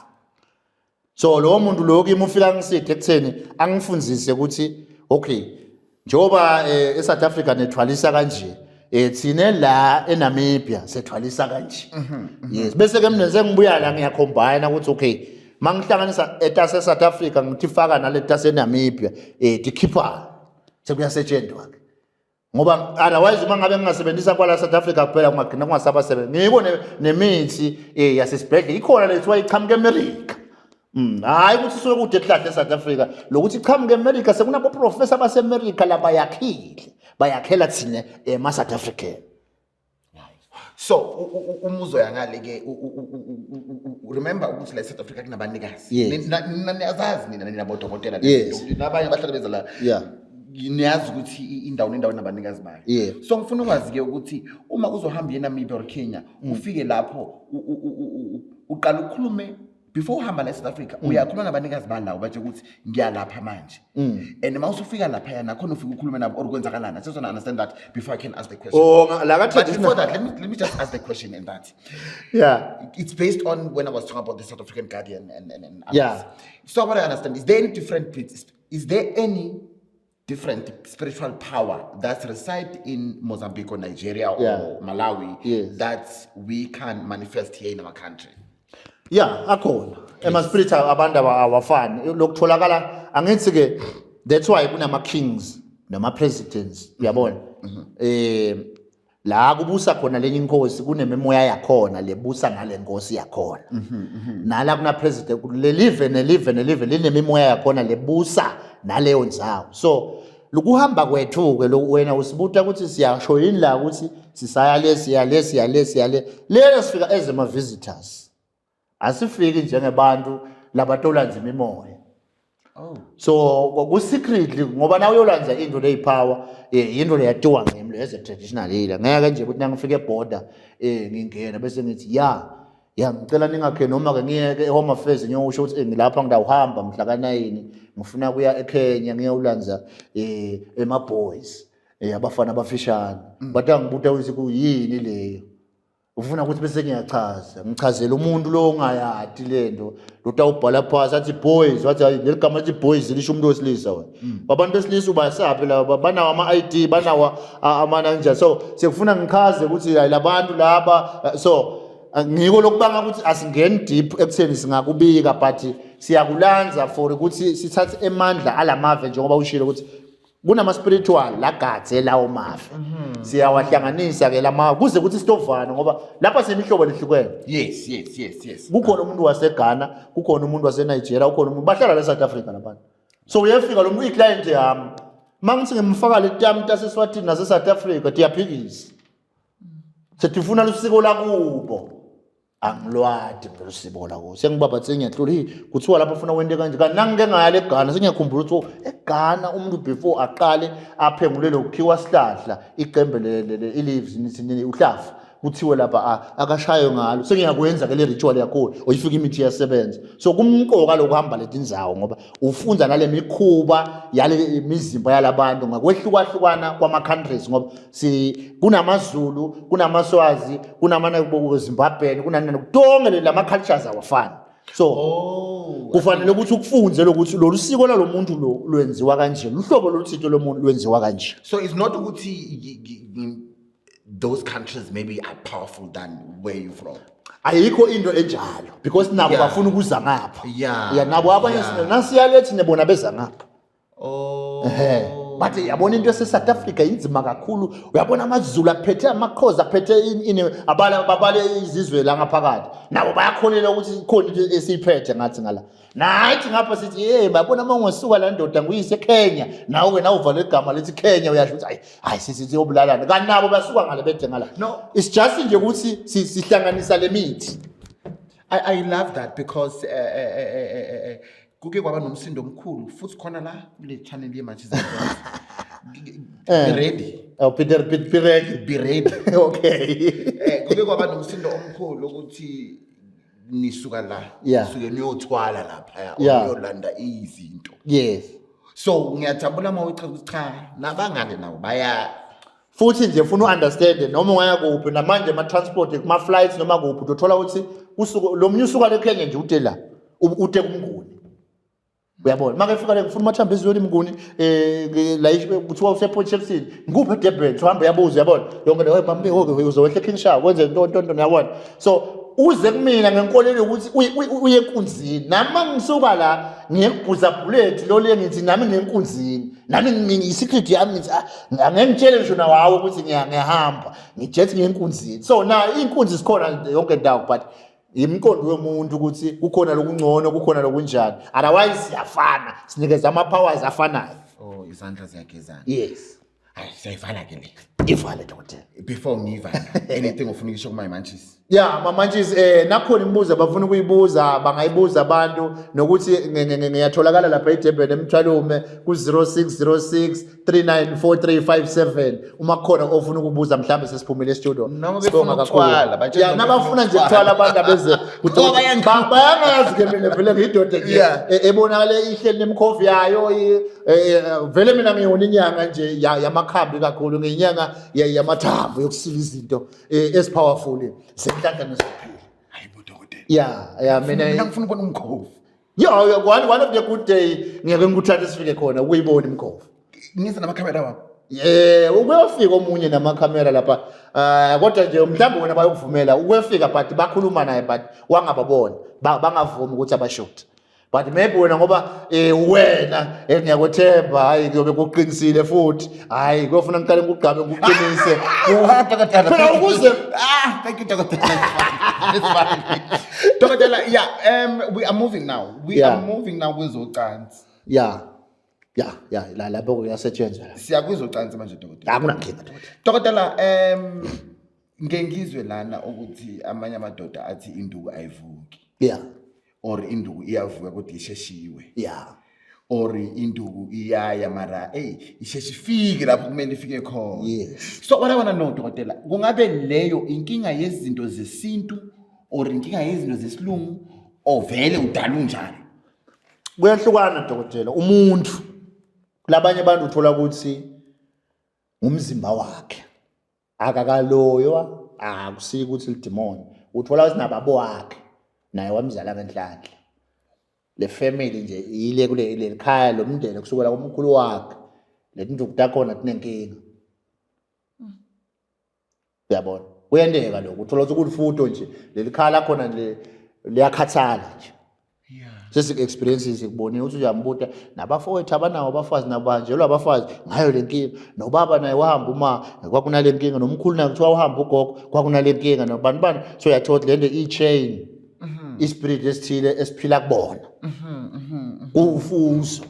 So lowo muntu lo kimi ufika ngiside ekutheni angifundise ukuthi okay, njengoba eSouth Africa nethwalisa kanje, thine la eNamibia sethwalisa kanje. Yes, bese ke mina sengibuya la ngiyacombine ukuthi okay, mangihlanganisa etase South Africa ngithi faka naleta eNamibia, dikhipha sekuyasetshenzwa ke, ngoba otherwise uma ngabe ngingasebenzisa kwala South Africa kuphela kungagcina kungasabasebenzi. Ngiko nemithi yasesibhedlela ikhona lethiwa iqhamuka eMerica. Hayi ukuthi suke kude kuhlahle eSouth Africa, lokuthi iqhamuka eMerica, sekunabo professor baseMerica labayakhile, bayakhela thina ema South African. So umuzo yangale ke, remember ukuthi la eSouth Africa kunabanikazi. Yes. Niyazazi nina, nina bodokotela, Yes. nabanye abahlala beza la. Niyazi ukuthi indawo nendawo inabanikazi bayo. So ngifuna ukwazi ke ukuthi uma uzohamba uye eNamibia or Kenya, ufike lapho uqala ukhulume before uhamba la eSouth Africa, uyakhuluma nabanikazi balawo, batshe ukuthi ngiyalapha manje. And uma usufika laphaya nakhona ufike ukhulume nabo or kwenzakalani? I just want to understand that before I can ask the question. Oh, la ka But before traditional. that, let me just ask the question and that. It's based on when I was talking about the South African Guardian and others. So what I understand, is there any different, is there any different spiritual power that reside in Mozambique or Nigeria or Malawi that we can manifest here in our country? Yeah, akhona. Ema spirit abantu awafani. Lokutholakala angithi ke, that's why kunama kings nama presidents, uyabona? La kubusa khona lenye inkosi kunemimoya yakhona lebusa ngale nkosi yakhona. Nala kuna president lelive nelive nelive linemimoya yakhona lebusa naleyo ndzawo. So lokuhamba kwethu ke lo wena usibuta ukuthi siyasho yini la ukuthi sisaya le, siya le, siya le, siya le. Lelo sifika as ama visitors. Asifiki njengebantu labatolanza imimoya. So ku secretly, ngoba na uyolanza into leyi power, into leyatiwa ngimi as a traditional healer. Ngeke nje ukuthi nangifika eborder ngingena bese ngithi ya ngicela ningakhe, noma ke ngiye ke Home Affairs ngiyosho ukuthi ngilapha, ngidawuhamba mhla ka9, ngifuna kuya eKenya ngiyowulanza ema boys, abafana abafishane. But angibuta ukuthi kuyini leyo ufuna ukuthi bese ngiyachaza, ngichazela umuntu lo ongayati lento lotawubhala phasi athi boys, wathi hayi, leli gama lithi boys lisho umuntu wesilisa wena. Abantu besilisa ubasaphi laba? Banawo ama-ID, banawo amana njani? So sekufuna ngichaze ukuthi hayi, labantu laba, so ngiko lokubanga ukuthi asingeni deep ekutheni singakubika, but siyakulanza for ukuthi sithathe emandla alamave, njengoba ushilo ukuthi kunama spiritual lagadze lawo mave, siyawahlanganisa ke lama kuze kuthi sitovana, ngoba lapha sinemihlobo lehlukene. Yes. Kukhona umuntu waseGhana, kukhona umuntu waseNigeria, kukhona umuntu bahlala la South Africa labantu. So uyefika lo muntu uyi-client yami, uma ngithi ngimfaka leti tami taseSwatini nase-South Africa tiyaphikisa, setifuna lusiko lakubo. Angilwadi mina lusiko lakubo, sengibaba sengiyahlula. Hey, kuthiwa lapho ufuna wente kanje, kanti nangike ngaya le Ghana sengiyakhumbula ukuthi, oh, eGhana umuntu before aqale aphengulele ukukhiwa sihlahla iqembe i-leaves nithi uhlafu, kuthiwe lapha akashaye ngalo. Sengiyakwenza ke le ritual yakhona, oyifika imithi iyasebenza. So kumqoka lokuhamba letindzawo ngoba ufunza nale mikhuba yale mizimba yalabantu ngakwehlukahlukana kwama-countries, ngoba si kunamaZulu, kunamaSwazi, kunama-Zimbabwean, kunani, tonke lama cultures awafani. So kufanele ukuthi ukufunze lokuthi lolu siko lalo muntu lo lwenziwa kanje, luhlobo loluthito lomuntu lwenziwa kanje. So it's not ukuthi those countries maybe are powerful than where you from. Ayikho into enjalo because nabo bafuna ukuza ngapha. Ya, nabo abanye nasiyalethi nebona beza ngapha. Ehhe. But yabona into ese-South Africa inzima kakhulu. Uyabona amaZulu aphethe, amaXhosa aphethe, abale babale izizwe la ngaphakathi, nabo bayakholelwa ukuthi ikhona into esiyiphethe ngathi ngala. Nathi ngapha sithi, hey, bayabona uma ungasuka la ndoda nguyise eKenya, nawe-ke nawe uvale igama lethi Kenya, uyasho ukuthi hayi hayi, sithi siyobulalana, kanti nabo basuka ngale bede ngala. No. It's just nje ukuthi sihlanganisa le mithi. I love that because kuke kwaba nomsindo omkhulu futhi khona la kule channel ye-Munchies. Be ready. Oh, Peter Peter, be ready. Be ready. Okay. Kuke kwaba nomsindo omkhulu ukuthi nisuka la, nisuke niyothwala lapha, niyolanda izinto. So ngiyajabula uma uchaza ukuthi cha, nabangale nabo baya. Futhi nje ufuna u-understand noma ungaya kuphi namanje ama-transport, kuma-flights, noma kuphi, utothola ukuthi usuku lo munye usuka le Kenya nje ute la, ute kuMnguni, uyabona, make fika le, ngifuna umathambo ezweni Mnguni, la kuthiwa use-Port Shepstone, ngikuphi eDurban, uhamba uyabuza, uyabona yonke le bambi, uzowehla eKing Shaka, kwenze nto nto nto, uyabona. So uze kumina ngenkolelo yokuthi uye enkunzini, nami uma ngisuka la ngiye kubhuza bullet lo le, ngithi nami ngiye enkunzini, nami i-secret yami ngithi, ah, angeke ngitshele ngisho nawawe ukuthi ngiyahamba ngijethi ngiye enkunzini. So na iy'nkunzi zikhona yonke ndawo, but imiqondo yomuntu ukuthi kukhona lokungcono, kukhona lokunjani, otherwise siyafana, sinikeza ama-powers afanayo. Oh, izandla ziyagezana. Yes. Hayi, siyayivala ke le. Ivale, dokotela. Before ngiyivala, anything ofuna ukusho kuma-Munchies? Ya, ma-Munchies, nakhona imibuzo abafuna ukuyibuza bangayibuza abantu, nokuthi ngiyatholakala lapha eDurban eMthwalume ku-0606 394357 uma kukhona ofuna ukubuza, mhlawumbe sesiphumile e-studio. Noma Sibonga befuna kakhulu. ukuthwala, batshele Ya, noma nabafuna nje befuna ukuthwala abantu abeze. Ngoba Bayangazi ke mina vele ngiyidoda nje ebonakale ihleli nemikhovi yayo, vele mina ngiyona inyanga nje yamakhambi kakhulu, ngiyinyanga yamathambo yokusila izinto ezi-powerful zenhlanhla nezokuphila. Hayi bo, dokotela. Ya, mina Mina ngifuna ukubona umkhovu. Ya, one of the good day ngiyake ngikuthathe sifike khona ukuyibona imikhovu. Ngize namakhamera wami. Yeah, ukuyofika omunye namakhamera lapha. Kodwa nje mhlawumbe wena bayokuvumela ukuyofika, but bakhuluma naye but wangababona. Bangavumi ukuthi abashoot. But maybe wena ngoba wena ngiyakwethemba, hayi, kuyobe kuqinisile futhi. Hayi, kuyofuna ngiqale ngikugqabe ngikuqinise. Dokotela. Phela ukuze Ah, thank you, dokotela. It's fine. Dokotela, yeah, we are moving now. We are moving now kwezocansi. Ya, la lapho kuyasetshenzwa la. Siya kwezocansi manje, dokotela. Akunankinga, dokotela. Dokotela, ngeke ngizwe lana ukuthi amanye amadoda athi induku ayivuki or induku iyavuka kodwa isheshiwe or induku iyaya mara hey, isheshe ifike lapho kumele ifike khona. So what I want to know, dokotela, kungabe leyo inkinga yezinto zesintu or inkinga yezinto zesilungu or vele udala unjalo? Kuyahlukana, dokotela. Umuntu, labanye abantu uthola ukuthi ngumzimba wakhe akakaloywa, akusiki ukuthi lidimoni, uthola ukuthi nababo wakhe naye wamzala ngenhlanhla, le family nje ile kule leli khaya lomndeni kusukela kumkhulu wakhe, leti nduku takhona tinenkinga, uyabona. Kuyenteka lokho, uthola ukuthi kulifuto nje leli khaya lakhona nje liyakhathala nje. Sesiku-experiences kubonile ukuthi uyambuta nabafowethu abanawo abafazi, nabo bahanjelwa abafazi ngayo le nkinga, nobaba naye wahamba uma kwakunale nkinga, nomkhulu naye kuthiwa uhamba ugogo kwakunale nkinga, nobani bani. So uyathola ukuthi le nto i-chain, ispirit esithile esiphila kubona, kuwufuzo.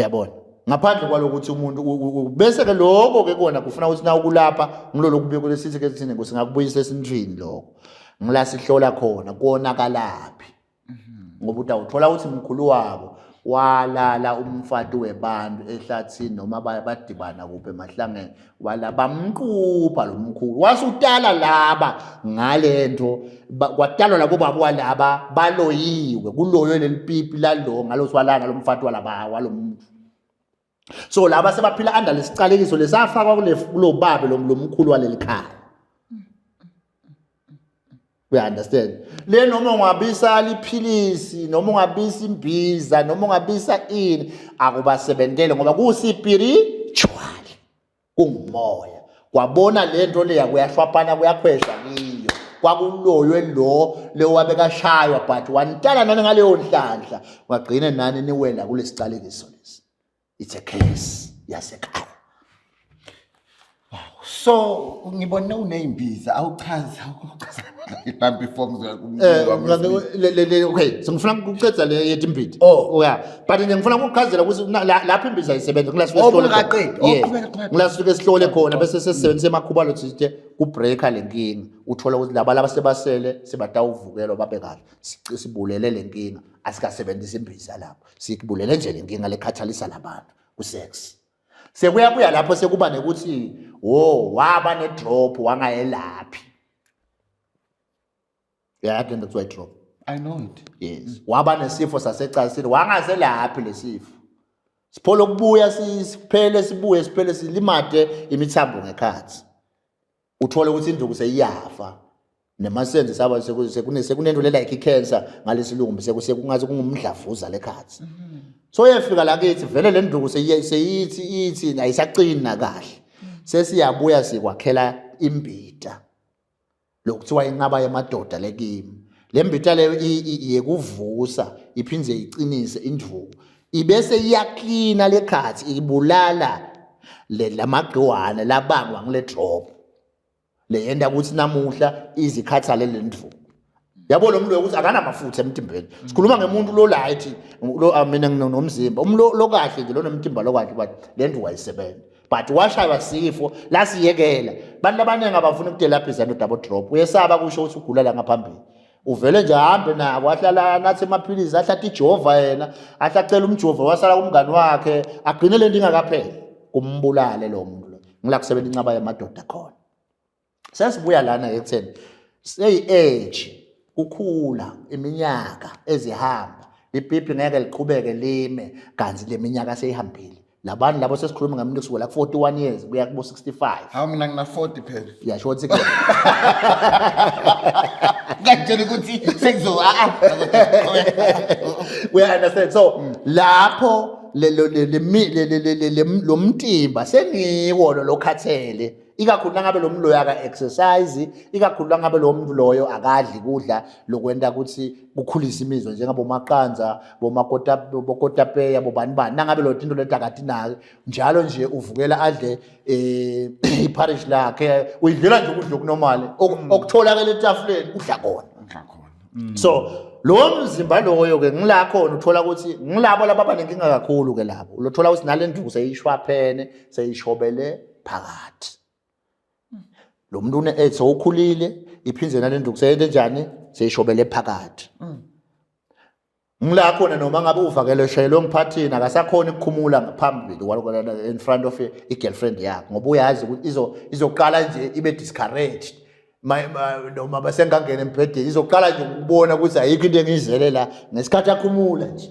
Uyabona, ngaphandle kwalokuthi umuntu bese ke lokho ke kona kufuna ukuthi na ukulapha ngilolo kubiko lesithi ke thina ngosingakubuyisa esintwini lokho ngila sihlola khona konakalaphi. Ngoba utawuthola ukuthi mkhulu wabo walala umfati webantu ehlathini noma badibana kuphi emahlangeni, wala bamqupha lo mkhulu wasutala laba ngalento, kwatalwa labo baba walaba baloyiwe kuloyo leli pipi lalo ngalothi walala lo mfati walaba walomuntu. So laba sebaphila under lesicalekiso lesafakwa kule kulo babe lo mkhulu waleli khaya. We understand le, noma ungabisa liphilisi, noma ungabisa imbiza, noma ungabisa ini, akubasebentele ngoba ku-spiritual, kungumoya. Kwabona lento leya kuyashwapana, kuyakhweshwa kiyo, kwakuloywe lo lewabekashaywa, but wanitala nani ngaleyo nhlanhla, wagcine nani niwela kulesicalekiso lesi. It's a case yasekhaya. So ngibone uneyimbiza, awuchaza awuchaza la before ngizoya kumbuzo wami wesibili. Okay, so ngifuna ukucedza le yethi imbidi. Oh. Yeah, but nje ngifuna ukuchazela ukuthi lapho imbiza isebenza ngila sifike Oh, sihlole khona. kungakaqedi. Oh, Yes. qhubeka, qhubeka. Ngila sifike sihlole khona bese sesisebenzisa emakhubalo thithe ku-breaker le nkinga, uthola ukuthi laba laba sebasele sebatawuvukelwa babe kahle. Sibulele le nkinga, asikasebenzisi imbiza lapho, sikubulele nje le nkinga lekhathalisa labantu ku-sex. Sekuyabuya lapho sekuba nekuthi wo waba ne-drop wangayelaphi. Uyayadi lento kuthiwa i-drop? I know it. Yes, waba nesifo sasecasini wangaselaphi lesifo, siphole ukubuya siphele sibuye siphele silimate imithambo ngekhathi, uthole ukuthi induku seyiyafa nemasenze saba sekunento le like i-cancer ngalesilungu, sekungathi kungumdlavuza lekhathi. So yefika la kithi vele le nduku seyithi ithi ayisaqini nakahle, sesiyabuya sikwakhela imbita lokuthiwa inqaba yamadoda lekimi. Le mbita leyo yekuvusa iphindze iqinise induku, ibese iyaklina lekhathi, ibulala le lamagciwane labangwa ngile drop leyenda ukuthi namuhla izikhathale le nduku. Yabo lo muntu ukuthi akanamafutha emtimbeni, sikhuluma ngemuntu lo light lo, mina nginomzimba umlo lo kahle nje, lo nomtimba lo kahle, but le nduku ayisebenzi, but washaywa sifo lasiyekela. Bantu abaningi abafuna ukutelaphisa nto double drop, uyesaba kusho ukuthi ugula la ngaphambili, uvele nje ahambe nabo ahlala anathe amaphilisi, ahlala ijova yena, ahlacela umjovo wasala kumngani wakhe, agcine le nto ingakapheli kumbulale lo muntu lo. Ngila kusebenza incaba yamadoda khona. Sesibuya lana ekutheni seyi-age, kukhula iminyaka ezihamba, ipipi ngeke liqhubeke lime kanti le minyaka seyihambile. Labantu labo sesikhuluma ngamuntu kusukela ku-41 years kuya kubo 65. Hawu, mina ngina 40 phela. Yasho ukuthi Ngakutshela ukuthi sekuzo ah ah. We understand. So lapho le lo le le mi- le le le le- le- lo mtimba sengiwo lo lokhathele, ikakhulu nangabe lo muntu loyo aka-exercise, ikakhulu nangabe lo muntu loyo akadli kudla lokwenta ukuthi kukhulise imizwa njengabomaqanza, bomakota, bokotapeya, bobani bani, nangabe lo tinto leti akatinaki, njalo nje uvukela adle ipharish lakhe, uyidlela nje ukudla okunormal okutholakele etafuleni, udla kona. Udla khona. So lo mzimba loyo ke ngila khona uthola ukuthi ngilabo laba abanenkinga kakhulu ke labo, ulothola ukuthi nale nduku seyishwaphene, seyishobele phakathi. Lo muntu une-AIDS, sewukhulile, iphindze nale nduku seyente njani, seyishobele phakathi. Ngila khona noma ngabe uvakele shayelwe ngiphathini, akasakhona ukukhumula ngaphambili in front of i-girlfriend yakhe, ngoba uyazi ukuthi izoqala nje ibe discouraged. Noma basengangena embhedeni, izoqala nje ukubona ukuthi ayikho into engiyizele la ngesikhathi akhumula nje,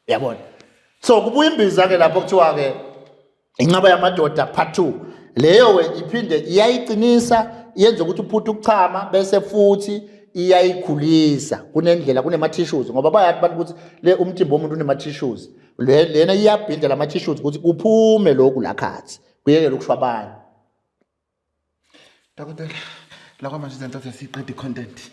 yabona. So kubuya imbiza ke lapho kuthiwa ke inqaba yamadoda part 2 leyo we iphinde iyayiqinisa, yenze ukuthi uphuthe ukuchama, bese futhi iyayikhulisa. Kunendlela kunema tissues, ngoba bayathi abantu ukuthi le umthimba womuntu unema tissues, le lena iyabhilda lama tissues ukuthi kuphume lokhu lakhathi, kuyekele ukushwabana. Dokotela, la kwamanje izinto sesiqeda i-content.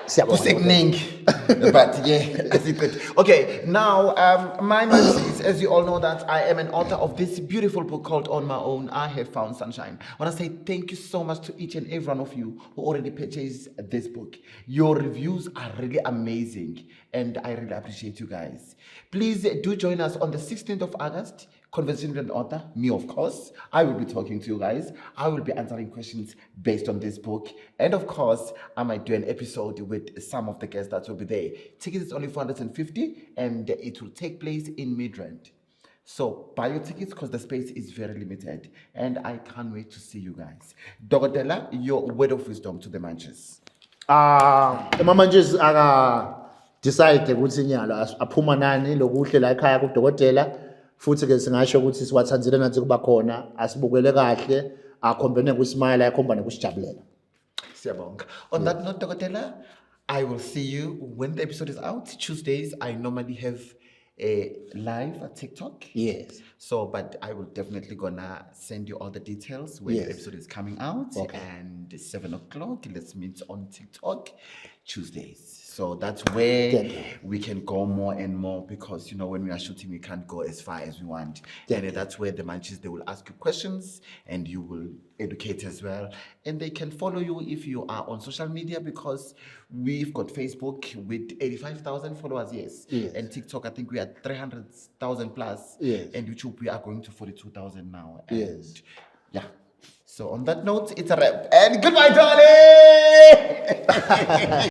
Siyabonga. Kusekuningi, but yeah, asiqede. Okay, now my munchies, as you all know that I am an author of this beautiful book called On My Own, I Have Found Sunshine. I want to say thank you so much to each and every one of you who already purchased this book. Your reviews are really amazing and I really appreciate you guys. Please do join us on the 16th of August. Conversation with an author, me of course. I will be talking to you guys. I will be answering questions based on this book. And of course, I might do an episode with some of the guests that will be there. Tickets is only 450 and it will take place in Midrand. So buy your tickets because the space is very limited. And I can't wait to see you guys. Dokotela, your word of wisdom to the munchies. Ah, ema-munchies aka decide ukuthi inyalo aphuma nani lokuhle la ekhaya kudokotela, futhi ke singasho ukuthi siwathandzile nathi kuba khona, asibukele kahle, akhombene kusmile, akhomba nekusijabulela. Siyabonga. On that note, Dokotela, I will see you when the episode is out. Tuesdays, I normally have a live at TikTok. So, but I will definitely gonna send you all the details when the episode is coming out. And 7 o'clock, let's meet on TikTok Tuesdays. So that's where Thank you. We can go more and more because when we are shooting, we can't go as far as we want. Thank And that's where the munchies, they will ask you questions and you will educate as well. And they can follow you if you are on social media because we've got Facebook with 85,000 followers, yes. And TikTok, I think we are 300,000 plus. And YouTube, we are going to 42,000 now. And yeah. So on that note, it's a wrap. And goodbye, darling!